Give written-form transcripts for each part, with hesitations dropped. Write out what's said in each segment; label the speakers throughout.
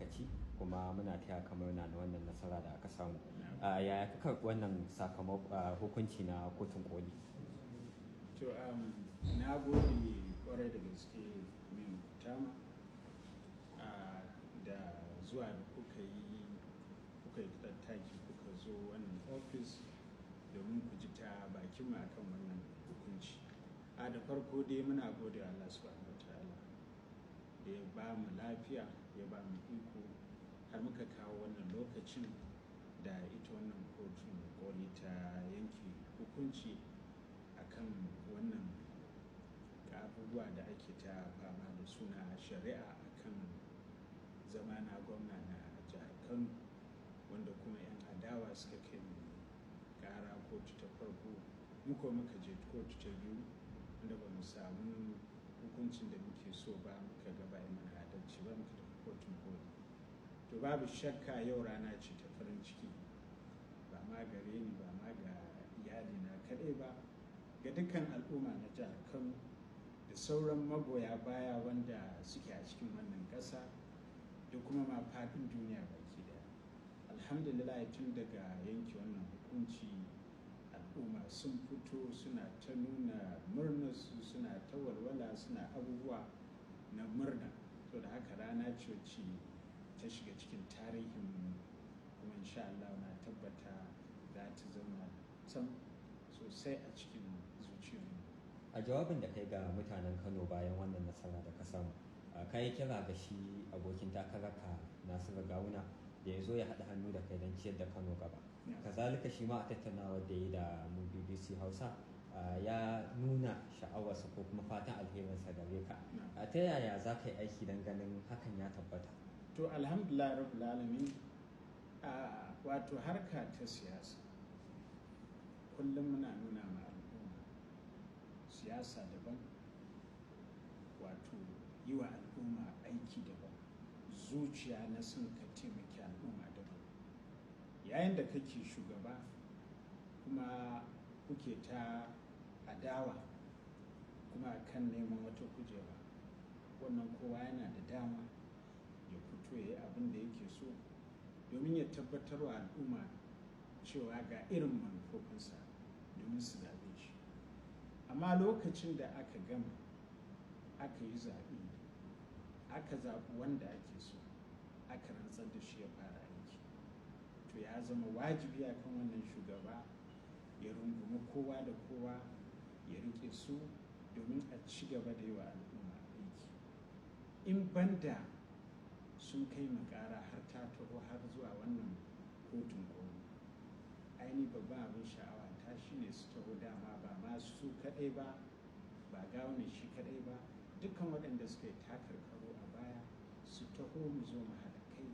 Speaker 1: lokaci, kuma muna taya ka murna na wannan nasara da aka samu. Yaya ka karɓi wannan sakamako, hukunci na kotun koli?
Speaker 2: To, na gode kwarai da gaske min tama da zuwa da kuka yi tattaki kuka zo wannan ofis domin ku ji ta bakin mu akan wannan hukunci. A da farko dai muna gode Allah subhanahu wataala da ya ba mu lafiya, ya ba mu iko har muka kawo wannan lokacin da ita wannan kotun koli ta yanke hukunci akan wannan abubuwa da ake ta fama da suna shari'a akan zama na gwamna na jihar Kano, wanda kuma 'yan adawa suka kai mu kara kotu ta farko, muka je kotu ta biyu, wanda ba mu samu hukuncin da muke so ba, muka ga ba mana adalci ba, muka tafi kotun koli. To, babu shakka yau rana ce ta farin ciki, ba ma gare ni ba, ma ga iyalina kaɗai ba, ga dukkan al'umma na jihar Kano da sauran magoya baya wanda suke a cikin wannan ƙasa da kuma ma faɗin duniya baki daya. Alhamdulillah, tun daga yanke wannan hukunci al'umma sun fito suna ta nuna murnarsu, suna ta walwala, suna abubuwa na murna. To, da haka rana ce wacce ta shiga cikin tarihin, kuma insha Allah na tabbata za ta zauna sam sosai a cikin zuciyarmu.
Speaker 1: A jawabin da kai ga mutanen Kano bayan wannan nasara da ka samu, ka yi kira ga shi abokin takararka Nasiru Gawuna da ya zo ya haɗa hannu da kai don ciyar da Kano gaba. Kazalika shi ma a tattaunawar da ya da mu BBC Hausa ya nuna sha'awarsa ko kuma fatan alherinsa gare ka. Ta yaya za ka yi aiki don ganin hakan ya tabbata?
Speaker 2: To, alhamdulillah rabbil alamin. Wato harka ta siyasa, kullum muna nuna ma al'umma siyasa daban, wato yi wa al'umma aiki daban, zuciya na son ka taimaki al'umma daban. Yayin da kake shugaba kuma kuke ta adawa kuma kan neman wata kujera, wannan kowa yana da dama ya fito ya yi abin da yake so domin ya tabbatar wa al'umma cewa ga irin manufofinsa domin su zaɓe shi. Amma lokacin da aka gama, aka yi zaɓe, aka zaɓi wanda ake so, aka rantsar da shi ya fara aiki, to ya zama wajibi akan wannan shugaba ya rungumi kowa da kowa, ya rike su domin a ci gaba da yi wa al'umma aiki. In banda sun kai mu ƙara har ta taho har zuwa wannan kotun koli, aini babban abin sha'awa ta shine su taho dama, ba ma su kaɗai ba, ba Gawuna shi kaɗai ba, dukkan waɗanda suka yi takarkaro a baya su taho mu zo mu haɗa kai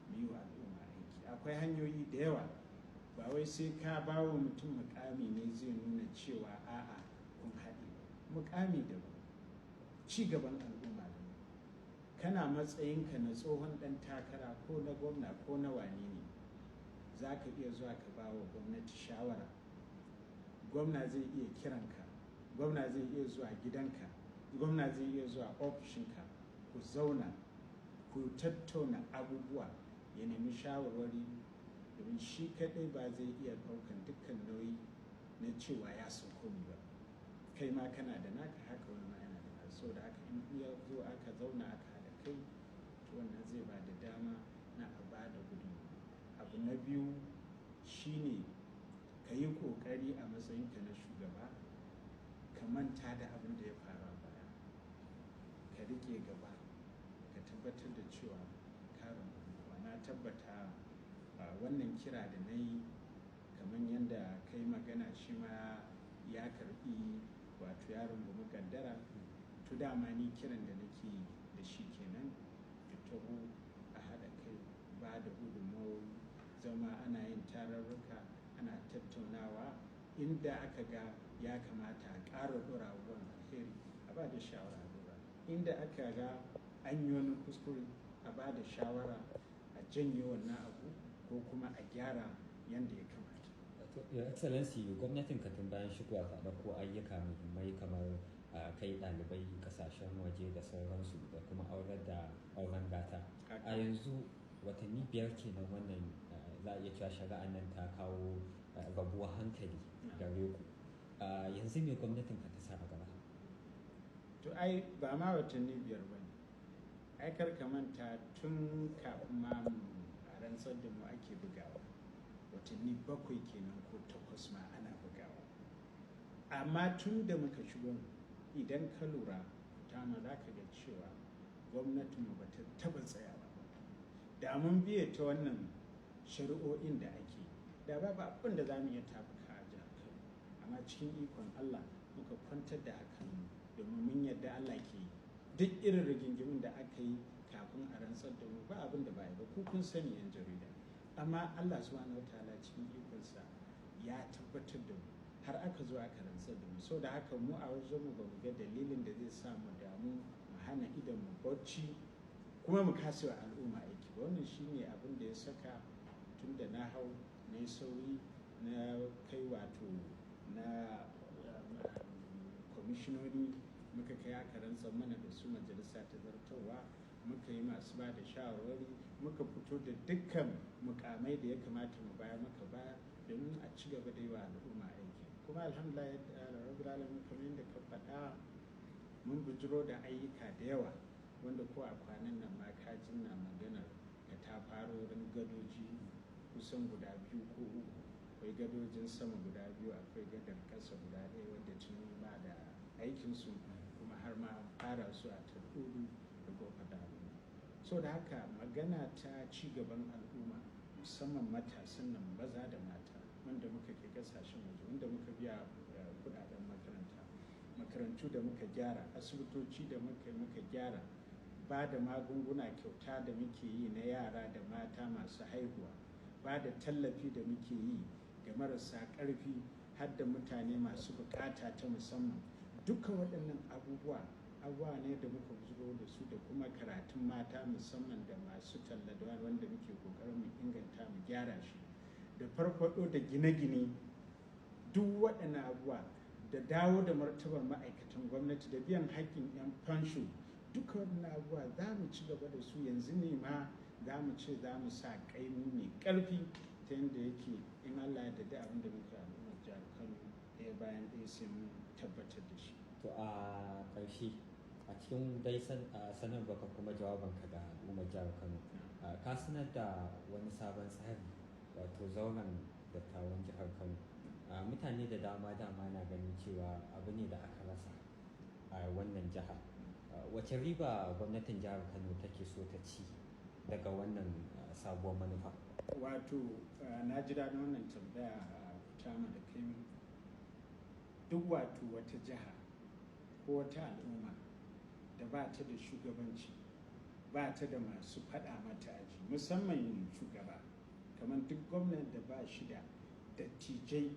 Speaker 2: mu yi wa al'umma aiki. Akwai hanyoyi da yawa, ba wai sai ka ba wa mutum mukami ne zai nuna cewa a'a kun haɗe ba. Mukami daban, ci gaban al'umma daban. Kana matsayinka na tsohon ɗan takara ko na gwamna ko na wane ne, za ka iya zuwa ka ba wa gwamnati shawara. Gwamna zai iya kiranka, gwamna zai iya zuwa gidanka, gwamna zai iya zuwa ofishinka, ku zauna ku tattauna abubuwa, ya nemi shawarwari, domin shi kaɗai ba zai iya ɗaukan dukkan nauyi na cewa ya san komi ba. Kai ma kana da naka, haka wani ma yana da naka. So da haka in ya zo aka zauna aka haɗa kai, to wannan zai ba da dama na a ba da gudunmawa. Abu na biyu shine ka yi ƙoƙari a matsayinka na shugaba ka manta da abin da ya faru a baya, ka riƙe gaba, ka tabbatar da cewa ka rungumi. Na tabbata wannan kira da na yi, kamar yadda ka yi magana, shi ma ya karbi, wato ya rungumi kaddara. To, dama ni kiran da nake da shi kenan, da taho a haɗa kai, ba da gudunmawar zama, ana yin tararruka, ana tattaunawa. Inda aka ga ya kamata a ƙara ɗora abubuwan alheri, a ba da shawara a ɗora. Inda aka ga an yi wani kuskure, a ba da shawara a janye wannan abu ko kuma a gyara yadda ya kamata.
Speaker 1: Your Excellency, gwamnatin ka tun bayan shigowa ta ɗauko ayyuka muhimmai kamar kai ɗalibai kasashen waje da sauransu da kuma aurar da auren gata. A yanzu watanni 5 kenan wannan za a iya cewa shari'an nan ta kawo rabuwar hankali gare ku. Yanzu me gwamnatin ka ta sa a gaba?
Speaker 2: To ai ba ma watanni 5 ba ne. Ai kar ka manta tun kafin ma mu a rantsar da mu ake bugawa. Watanni 7 kenan ko 8 ma ana bugawa. Amma tun da muka shigo idan ka lura tama za ka ga cewa gwamnatinmu ba ta taɓa tsayawa ba. Da mun biye ta wannan shari'o'in da ake, da babu abin da za mu iya tafuka a jihar Kano. Amma cikin ikon Allah muka kwantar da hankalinmu domin mun yarda Allah ke yi. Duk irin rigingimun da aka yi kafin a rantsar da mu ba abin da ba yi ba, ku kun sani 'yan jarida. Amma Allah subhanahu wa ta'ala cikin ikonsa ya tabbatar da mu har aka zo aka rantsar da mu. Saboda haka mu a wajen mu ba mu ga dalilin da zai sa mu damu, mu hana idon mu bacci kuma mu kasa wa al'umma aiki ba. Wannan shine abin da ya saka tun da na hau na yi sauri na kai wato na kwamishinoni muka kai aka rantsar mana da su majalisa ta zartarwa, muka yi masu ba da shawarwari, muka fito da dukkan mukamai da ya kamata mu bayar muka bayar domin a ci gaba da yi wa al'umma aiki. Kuma alhamdulillah rabbil alamin kamar yadda ka faɗa mun bujiro da ayyuka da yawa wanda ko a kwanan nan ma ka ji na maganar ka ta farorin gadoji kusan guda 2 ko 3. Akwai gadojin sama guda 2, akwai gadar ƙasa guda 1 wanda tuni ba da aikinsu kuma har ma fara su a Tal'udu da Kofar Al'umma. Saboda haka magana ta ci gaban al'umma musamman matasan nan maza da mata wanda muka kai kasashen waje, wanda muka biya kudaden makaranta, makarantu da muka gyara, asibitoci da muka gyara, ba da magunguna kyauta da muke yi na yara da mata masu haihuwa, ba da tallafi da muke yi ga marasa ƙarfi har da mutane masu bukata ta musamman. Dukkan waɗannan abubuwa abubuwa ne da muka bujiro da su da kuma karatun mata musamman da masu talla da wanda muke ƙoƙarin mu inganta mu gyara shi, da farfaɗo da gine-gine, duk waɗannan abubuwa da dawo da martabar ma'aikatan gwamnati da biyan haƙƙin 'yan fansho, duka waɗannan abubuwa za mu ci gaba da su. Yanzu ne ma za mu ce za mu sa ƙaimi mai ƙarfi ta yadda yake in Allah ya yarda abin da muka al'ummar jihar Kano ɗaya bayan ɗaya sai mun tabbatar da shi.
Speaker 1: To a ƙarshe a cikin dai sanarwar ka kuma jawabanka ga al'ummar jihar Kano, ka sanar da wani sabon tsari wato zauren dattawan jihar Kano. Mutane da dama na ganin cewa abu ne da aka rasa a wannan jiha. Wace riba gwamnatin jihar Kano take so ta ci daga wannan sabuwar manufa?
Speaker 2: Wato na ji daɗin wannan tambaya a Kutama da kai. Duk wato wata jiha ko wata al'umma da ba ta da shugabanci, ba ta da masu faɗa mata aji, musamman shugaba, kamar duk gwamnan da ba shi da dattijai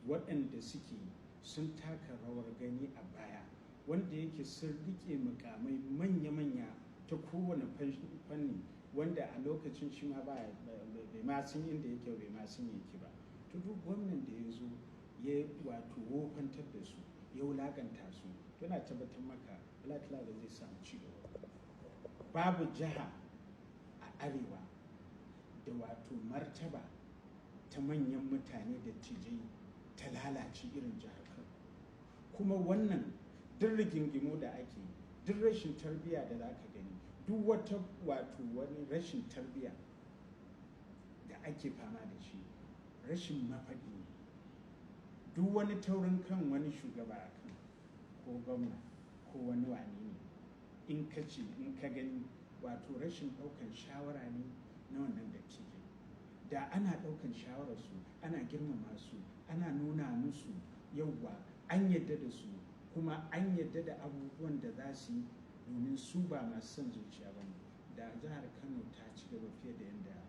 Speaker 2: waɗanda suke sun taka rawar gani a baya, wanda yake sun riƙe mukamai manya-manya ta kowane fanni, wanda a lokacin shi ma bai ma san inda yake bai ma san yake ba. To duk gwamnan da ya zo ya wato wofantar da su, ya wulakanta su, to na tabbatar maka Allah ba zai samu ci gaba. Babu jiha a arewa da wato martaba ta manyan mutane da tijai ta lalace irin jihar Kano. Kuma wannan duk rigingimu da ake yi, duk rashin tarbiyya da za ka gani, duk wata wato wani rashin tarbiyya da ake fama da shi, rashin mafaɗi ne. Duk wani taurin kan wani shugaba a kan ko gwamna ko wani wane ne, in ka ce in ka gani wato rashin ɗaukan shawara ne na wannan dattijai. Da ana ɗaukan shawararsu, ana girmama su, ana nuna musu yauwa an yadda da su, kuma an yadda da abubuwan da za su yi domin su ba masu son zuciya ba ne, da jihar Kano ta ci gaba fiye da yadda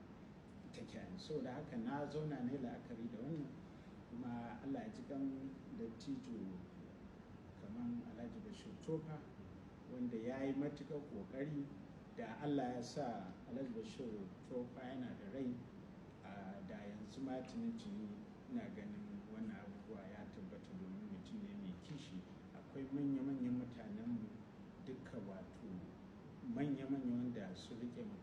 Speaker 2: take yanzu. Saboda haka na zauna ne la'akari da wannan, kuma Allah ya ji kan dattijo kamar Alhaji Bashir Tofa wanda ya yi matuƙar ƙoƙari. Da Allah ya sa Alhaji Bashir Tofa yana da rai, da yanzu ma tuni ina ganin wannan abubuwa ya tabbata, domin mutum ne mai kishi. A Akwai manya-manyan mutanenmu duka, wato manya-manya wanda su rike mukamai.